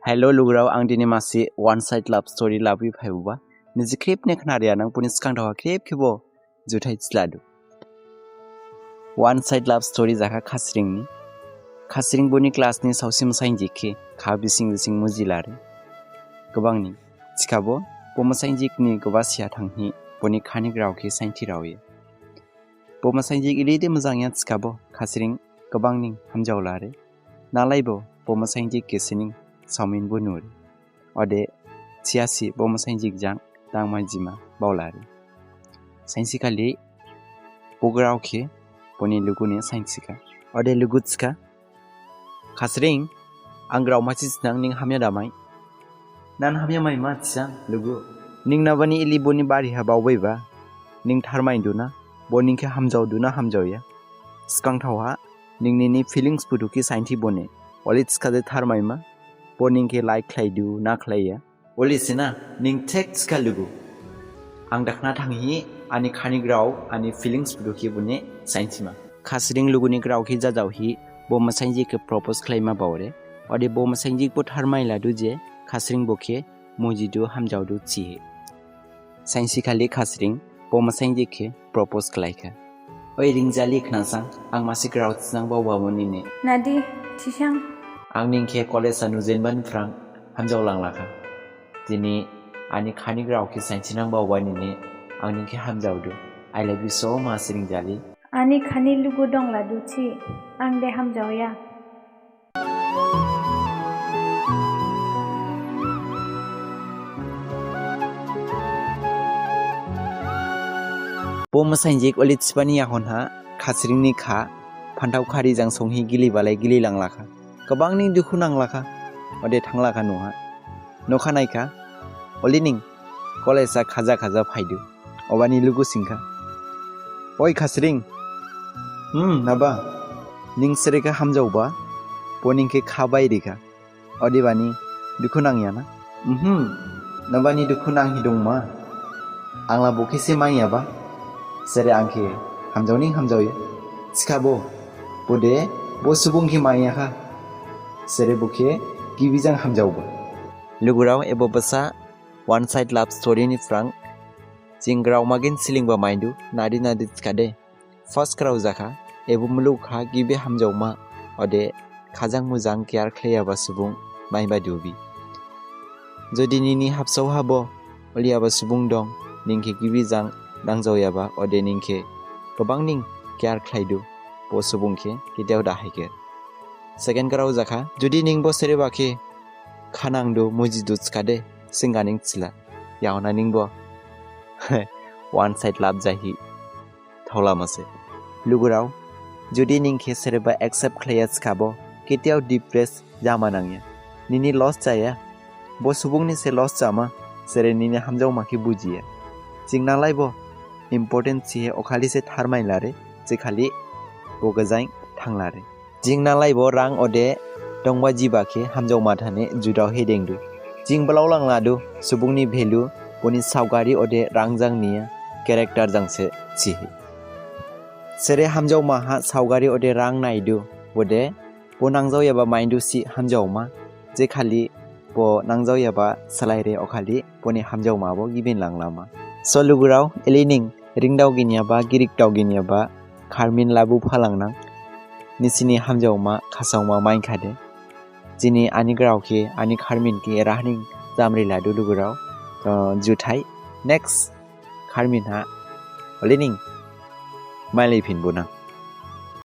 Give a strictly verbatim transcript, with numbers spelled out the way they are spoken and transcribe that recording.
Hello lugurao, ang dini masi one side love story labu phaibuba. Nisi khrip ne khnariya nang, boni sgang thaoha khrip khebo juthai thiladu. One side love story jakha Khasring ni. Khasring boni class ni saosi masainjik khe kha bising bising mujilare. Gabang ni thikhabo bo masainjik ni gaba siya thanghi boni khani grao khe sainthi raoye. Bo masainjik ili de mojang ya thikhabo Khasring gabang ning hamjaolare. Nalaibo bo masainjik khe sining saomin bo nure. Ode thiyasi bo masainjik jang dangma jima baolare. Sainsi khali bo grao khe boni lugu ne sainthikha. Ode lugu thikha, Khasring, ang grao masi sinang, ning hamya da mai? Nan hamya mai ma thisang lugu. Ning nabani ili boni bari ha baobaiba? Ning tharmaidu na bo ning khe hamjaodu na hamjaoya? Sgang thaoha ning nini feelings buthu khe sainthi bone. Oli thikhade tharmaima, bo ning khe like khlaidu na khlaiya. Oli sina, ning thik thikha lugu. Ang dakhna thanghi ani khani grao, ani feelings buthu khe bone sainthima. Khasring lugu ni grao khe jajaohi bo masainjik khe propose khlaima baore. Ode bo masainjik bo tharmailadu je Khasring bo khe mujidu hamjaodu thihi. Sainsi khali Khasring bo masainjik khe propose khlaikha. Oi Ringjali, khnasang, ang masi grao thinang baoba mo nine. Nadi, thisang. Ang ning khe college ha nujenba ni phrang hamjaolanglakha. Dini ani khani grao khe sainthinang baoba nine, ang ning khe hamjaodu. I love you so much, Ringjali. Ani khani lugu dongladu thi, ang de hamjaoya. Bo masainjik oli thibani yahon ha Khasring ni kha phanthao khari jang songhi gilibalai gililanglakha. Gabang ni dukhu nanglakha. Ode thanglakha noh ha. Nokha naikha, oli ning college ha khaja khaja phaidu. Obani lugu singkha, oi Khasring, hmm, naba, ning sere khe hamjaoba, bo ning khe kha bairikha. Odebani dukhu nangya na? Mhm, nabani dukhu nanghi dongma? Angla bo khe se mangyaba, sere ang khe hamjaoning hamjaoya. Thikhabo, bo de bo subung khe mangyakha, sere bo khe gibi jang hamjaoba. Lugurao, ebo basa one side love story ni phrang jing grao magin slingba maidu, nadi nadi thikhade. First grao jakha, ebo muluk ha gibi hamjaoma, ode khajang mujang care khlaiyaba subung maiba dubi. Jodi nini habsao habo oliyaba subung dong, ning khe gibi jang nangjaoyaba, ode ning khe gabang ning care khlaidu, bo subung khe ketiao da haiger. Second grao jakha, jodi ning bo sereba khe khanangdu, mujidu thikhade, singga ning thila. Yaona ning bo one side love jahi thaola mase. Lugurao, jodi ning khe sereba accept khlaiya thikhabo, ketiao depress jama nangya. Nini loss jaya. Bo subung ni se loss jama, sere nini hamjaoma khe bujiya. Jing nalaibo important thihi okhali se tharmailare, jekhali bo gajain thanglare. Jing nalaibo rang ode dongba jiba khe hamjaoma thane judao he dengdu. Jing blaolangladu, subung ni value boni saogari ode rang jang niya, character jang se thihi. Sere hamjaoma ha saogari ode rang naidu, bode bo nangjaoyaba maidu si hamjaoma, jekhali bo nangjaoyaba salaire okhali boni hamjaoma bo gibin langlama. So lugurao, elining ringdao ginyaba, girikdao ginyaba kharmin labu phalangnang. Nisini hamjaoma khasaoma mainkhade. Jini ani grao khe, ani kharmin khe eraha ning jamri ladu lugurao. To juthai, next kharmin ha olining mailai phinbonang.